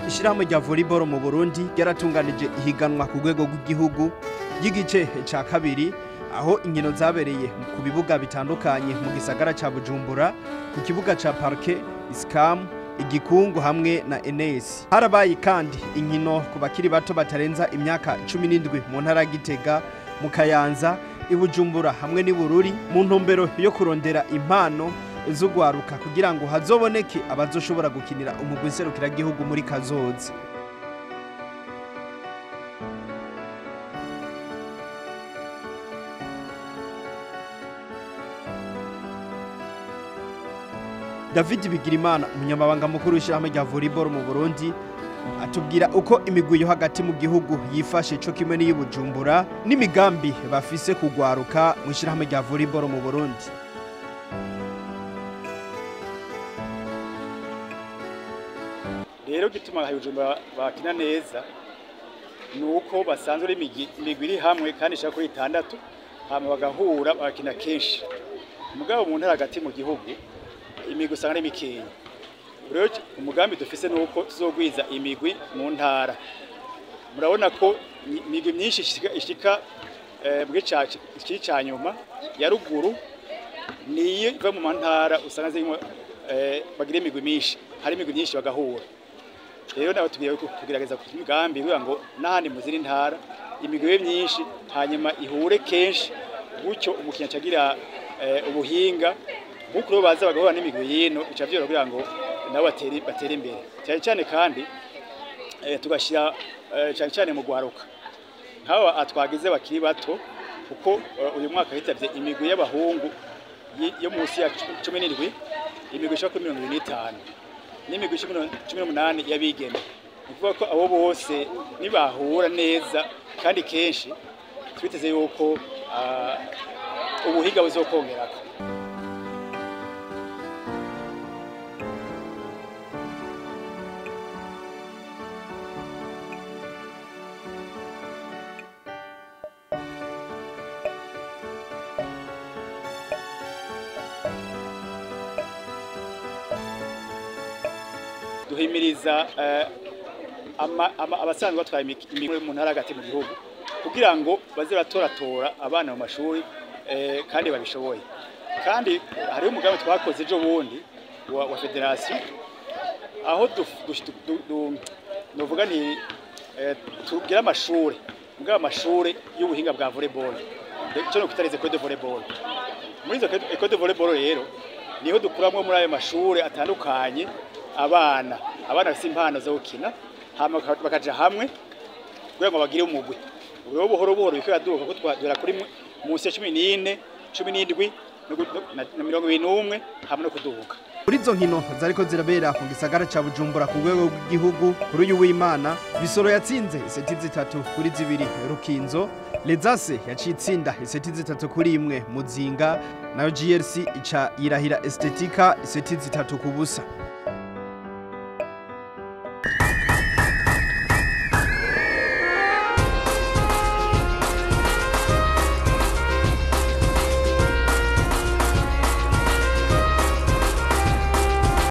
Ishirahamwe rya volleyball mu Burundi ryaratunganije ihiganwa ku rwego rw'igihugu y'igice ca kabiri, aho inkino zabereye ku bibuga bitandukanye mu gisagara ca Bujumbura, ku kibuga ca Parke, Iskam, Igikungu hamwe na Enes. Harabaye kandi inkino ku bakiri bato batarenza imyaka 17 mu ntara ya Gitega, mu Kayanza, i Bujumbura hamwe n'i Bururi, mu ntumbero yo kurondera impano z'ugwaruka kugira ngo hazoboneke abazoshobora gukinira umugwi nserukiragihugu muri kazoza. David Bigirimana, umunyamabanga mukuru w'ishirahamwe rya volleyball mu Burundi, atubwira uko imigwi yo hagati mu gihugu yifashe co kimwe n'iyi Bujumbura n'imigambi bafise kugwaruka mu ishirahamwe rya volleyball mu Burundi. Rero gituma Bujumbura bakina neza nuko basanzwe ari imigwi iri hamwe kandi ishaka kuri itandatu, hama bagahura bagakina kenshi. Mugabo mu ntara hagati mu gihugu imigwi usanga ari mikeya. Rero umugambi dufise nuko tuzogwiza imigwi mu ntara. Murabona ko imigwi myinshi ishika mu gice ca nyuma ya ruguru niyo iva mu ntara, usanga zirimo bagira imigwi myinshi, hari imigwi myinshi bagahura. Rero nabo tugiye kugerageza ku migambi kugira ngo n'ahandi mu zindi ntara imigwi ibe myinshi, hanyuma ihure kenshi, gutyo umukinnyi acagira ubuhinga nk'uko rero baza bagahura n'imigwi yino, bica vyoroha kugira ngo nabo batere imbere. Cyane cyane kandi tugashyira cyane cyane mu gwaruka nk'aba atwagize bakiri bato, kuko uyu mwaka hitavye imigwi y'abahungu yo munsi ya 17, imigwi ishika kuri 25 n'imigwi 18 y'abigeme. Ni ukuvuga ko abo bose nibahura neza kandi kenshi, twiteze yuko ubuhinga buzokongerako. Duhimiriza abasanzwe batwaye imigwi mu ntara hagati mu gihugu kugira ngo baze baratoratora abana mu mashuri kandi babishoboye. Kandi hariho umugambi twakoze ejo bundi wa federation, aho novuga nti tugira amashure, mugabo amashure y'ubuhinga bwa volleyball, ico no kwita les écoles de volleyball. Muri izo école de volleyball rero niho dukuramwo muri ayo mashure atandukanye abana bafise impano zo gukina, hama bakaja hamwe kugira ngo bagire umugwi. Ubu buhoro buhoro biko yaduka ko twadura kuri munsi ya 14, 17 na 21 hamwe no kuduka. Muri izo nkino zariko zirabera mu gisagara ca Bujumbura ku rwego rw'igihugu, kuri uyu w'Imana Bisoro yatsinze iseti 3-2 Rukinzo, Lezase yaciye itsinda iseti 3-1 Muzinga, nayo GRC ica yirahira Estetika iseti 3-0.